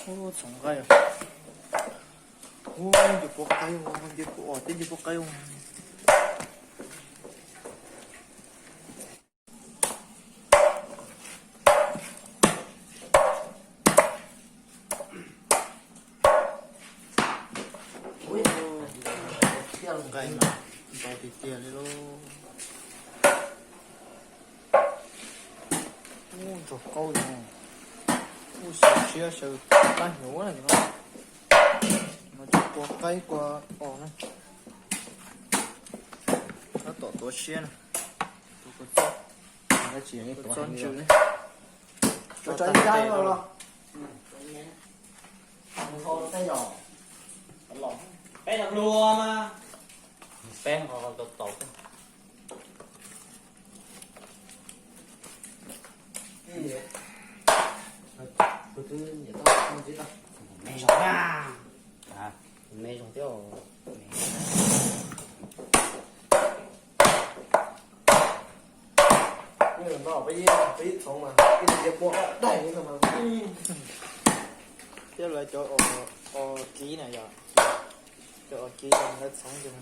Txhoov nqaij. Ua nce puab qaib, nce puab os, teb nce puab qaib. Nqaij mas ntau tiag tiag li lauj. Ub, ntsuag qaub li no. Ub, xyaw siab xyaw qab hnyuv no. No ces kua qaib kua os na. Tab tom tuav siab na. Tuav kua txob. Kua txob ntsws ne. Tso ib sab no los. Peb los luag mas. Peb nqos tau tau. Me zoo na. Me zoo thiab. Peb ib txhoov mas ib txhoov cia pua daig li no mas. Thiab lawv cov os kiv na yom, cov os kiv cov lawv txhoov ces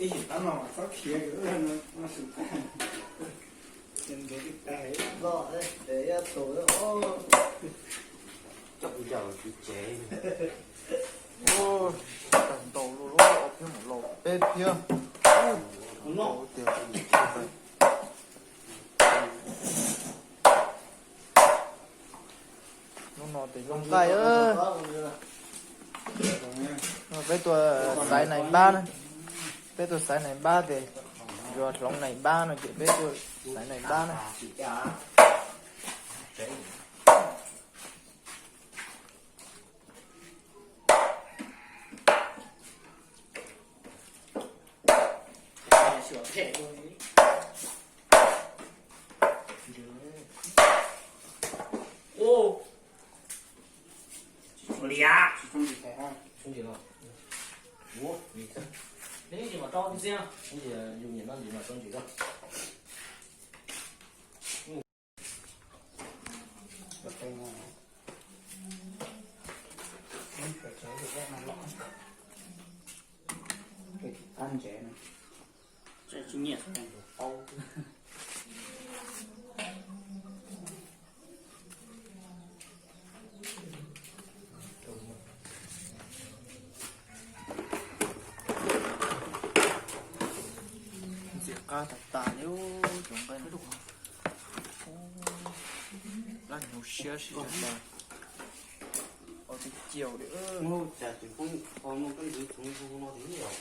Ib sim tab no mas txhob khiav, no su tag, ces ntuav tib tag loj es yaj txus. Coj kuv coj kuv tsev. Tag ntaus lub ob phiab mus laus peb phiab. Tiag. Hnub no tes zoo nqaij. Peb tuaj xaiv nais npab na. Peb tuaj xaiv nais npab tes yuav hloov nais npab no ces peb tuaj xaiv nais npab na. Ntxim qab tas tas li. Cov nqaij no, lab hnyuv siab siab tas. Ua tib ciaus li. Cas tus phooj ywg muaj kab ntxwv txhoov no tiag.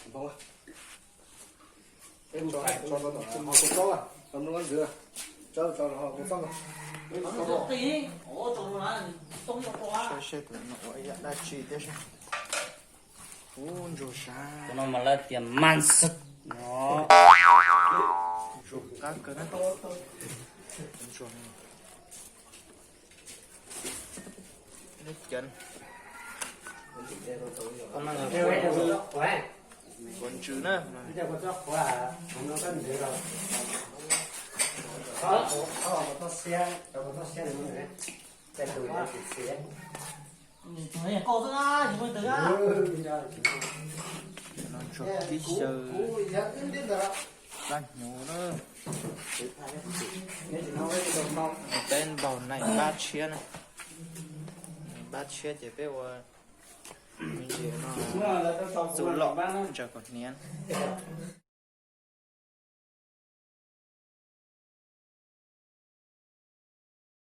Tso rau tom hauv kua txob, tso mloog kab ntxwv, tso rau hauv kua txob. Saib seb tus no ua ib yam dab tsi thiab seb. Ub, ntsuag sav. Tus no mas lawv tias mas xwb no. Ntsuag qab kawg na. Ntsuag ne. Neb ceev. Kuv ntsws na. No ntsuag kib xyaw dab hnyuv na. Peb npaug nais npab tshiab na. Nais npab tshiab ces peb ua me ntsis no, txuj lom ntsaws kom hniav.